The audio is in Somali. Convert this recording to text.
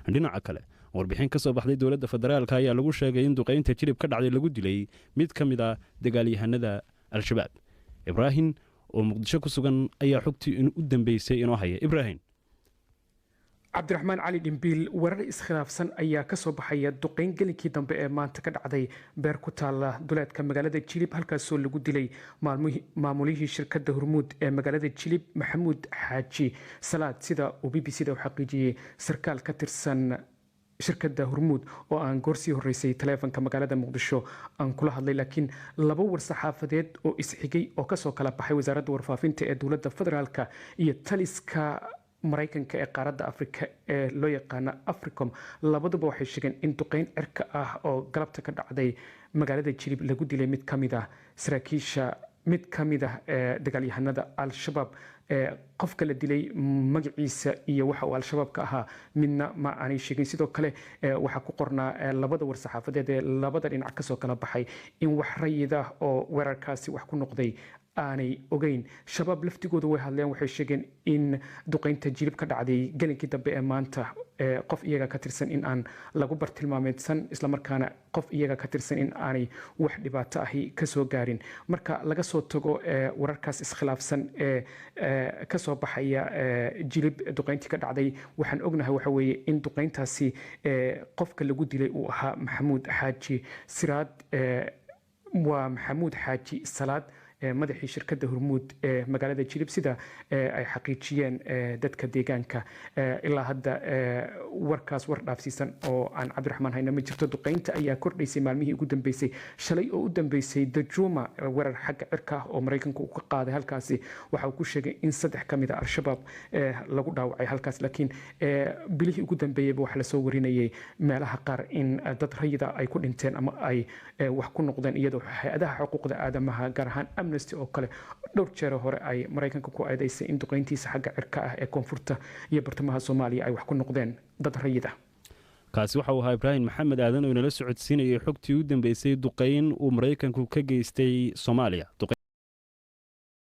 Dhinaca kale, warbixin ka soo baxday dowladda federaalka ayaa lagu sheegay in duqaynta Jilib ka dhacday lagu dilay mid ka mid a dagaalyahanada Al-Shabaab. Ibraahim oo Muqdisho ku sugan ayaa xogtii in u dambeysay inoo haya. Ibraahim. Cabdiraxmaan Cali Dhimbiil, warar iskhilaafsan ayaa kasoo baxaya duqeyn gelinkii dambe ee maanta ka dhacday beer ku taala duleedka magaalada Jilib, halkaasoo lagu dilay maamulihii shirkadda Hormuud ee magaalada Jilib, Maxamuud Xaaji Salaad, sida uu BBC da u xaqiijiyey sarkaal ka tirsan shirkadda Hormuud oo aan goorsii horeysay taleefonka magaalada Muqdisho aan kula hadlay. Laakiin laba war saxaafadeed oo isxigay oo kasoo kala baxay Wasaaradda Warfaafinta ee dowladda federaalka iyo taliska Maraykanka ee qaaradda Afrika ee loo yaqaana Africom, labaduba waxay sheegeen in duqeyn cirka ah oo galabta ka dhacday magaalada Jilib lagu dilay mid ka mid ah saraakiisha, mid ka mid ah dagaalyahanada Al-Shabaab. Qofka la dilay magaciisa iyo waxa uu Al-Shabaab ka ahaa midna ma aanay sheegin. Sidoo kale waxaa ku qornaa labada war saxaafadeed ee labada dhinac kasoo kala baxay in wax rayid ah oo weerarkaasi wax ku noqday aanay ogeyn. Shabaab laftigooda way hadleen, waxay sheegeen in duqeynta Jilib ka dhacday gelinkii dambe ee maanta qof iyaga ka tirsan in aan lagu bartilmaameedsan, islamarkaana qof iyaga ka tirsan in aanay wax dhibaato ahi kasoo gaarin. Marka laga soo tago wararkaas iskhilaafsan ee kasoo baxaya Jilib duqeyntii ka dhacday, waxaan ognahay waxa weeye in duqeyntaasi qofka lagu dilay uu ahaa Maxamuud Xaaji Siraad, waa Maxamuud Xaaji Salaad, madaxii shirkadda Hormuud ee magaalada Jilib, sida ay xaqiijiyeen dadka deegaanka. Ilaa hadda warkaas war dhaafsiisan oo aan, Cabdiraxmaan, hayna ma jirto. Duqeynta ayaa kordhaysay maalmihii ugu dambeysay. Shalay oo u dambeysay Dajuma weerar xagga cirka ah oo Maraykanku uu ka qaaday halkaasi waxa uu ku sheegay in saddex ka mid a Al-Shabaab lagu dhaawacay halkaas. Laakiin bilihii ugu dambeeyeyba waxaa lasoo warinayay meelaha qaar in dad rayida ay ku dhinteen ama ay wax ku noqdeen, iyadoo hay-adaha xuquuqda aadamaha, gaar ahaan Amnesty oo kale, dhowr jeer hore ay Maraykanka ku eedeysay in duqeyntiisa xagga cirka ah ee koonfurta iyo bartamaha Soomaaliya ay wax ku noqdeen dad rayid ah. Kaasi waxa uu ahaa Ibraahim Maxamed Aadan oo inala socodsiinayay xogtii u dambeysay duqeyn uu Maraykanku ka geystay Soomaaliya.